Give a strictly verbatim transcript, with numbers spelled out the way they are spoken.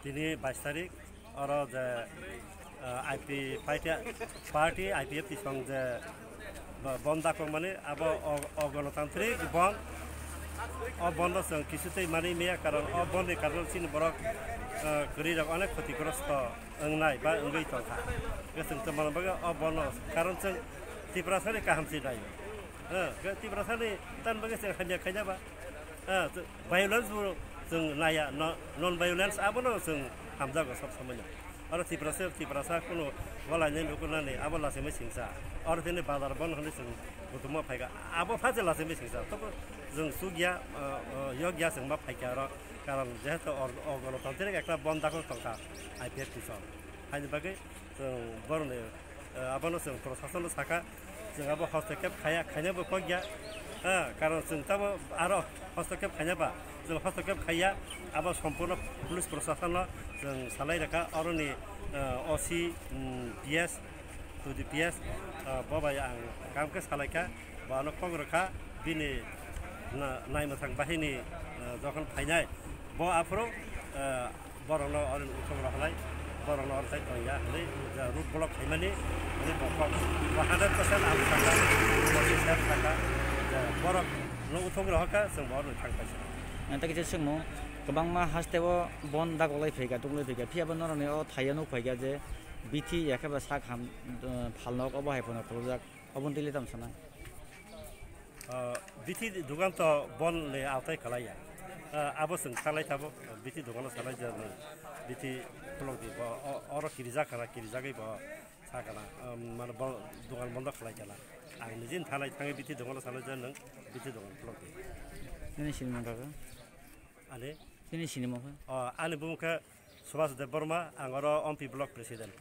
Tini bais tarik, oro je, ah, I P party, party I P F T song je bo-, bon dakok mani, abo o-, o gonotantrik bon. O bon no chwng kisu tei mani meya, karon o bon ni karon chini borok, ah, kwrwi rok onek khotigrosto wngnai ba wngwi tongkha. Hwnkhe chwng tongmani bagwi o bon no, karon chwng Tiprasani kaham se nai. Ah, Tiprasani tan bagwi chwng hamya khaina ba. Ah, violence bo chwng naya, no-, non violence abono chwng hamjago sob somoino. Oro Tiprasa, Tiprasa kuno walai nai nukunani abo lachimai singsa. Oro tini bazar bon hwnwi chwng kutumo phaika. Abo phaje lachimai singsa. Tobo chwng sugya, ah, ah, yogya chwng ma phaika oro. Karon jehetu or-, o gonotantrik ekta bon dakok tongkha I P F T song. Haini bagwi chwng boroni, eh, abono chwng prosasono saka, chwng abo hostokep khaya, khainabo kokya. Ha, karon chwng tamo aro hostokep khainaba, chwng hostokep khaiya, abo sompurno police prosasono chwng salai rwkha, oroni, eh, O C, mm, P S, to the P S, eh, bo bai ang kam khe salaikha, bo ano kok rwkha, bini na-, naimwthang bahini, eh, jokhon phainai, bo aphuru, eh, borokno oro uthok rok halai, borokno oro tai tongya hwnwi, ja, road block khaimani, hwnwi bo kok, bo hundred percent ang sakha, bo si sir sakha, ja, borokno uthok rohorkha, chwng bo oro thang paisa. Ang ta kisa swngmung, kwbangma hasteo bon dagoklai phaikha, tuklai phaikha, phiyaba norokni o thaio nuk phaikha je bithi ya khe ba sak ham, uh, phalnok obo hai phano khulukjak, oboni twi le tamo sanai? Ah, bithi dogan to bon le autai kalaiya. Ah, abo chwng salai tabo, bithi dogano salai ja nung bithi khulok di bo, o-, oro kirijak khana, kirijagwi bo sakana, ah, mane bo dogan bondo khalai kala. Ang nijin thalai thangwi bithi dogano salai ja nung bithi dogan khulok di. Nini sinimung kha khe? Ani? Nini sinimung kha? Oh, ani bumung khe Subhas Debbarma, ang oro Ompi Block President.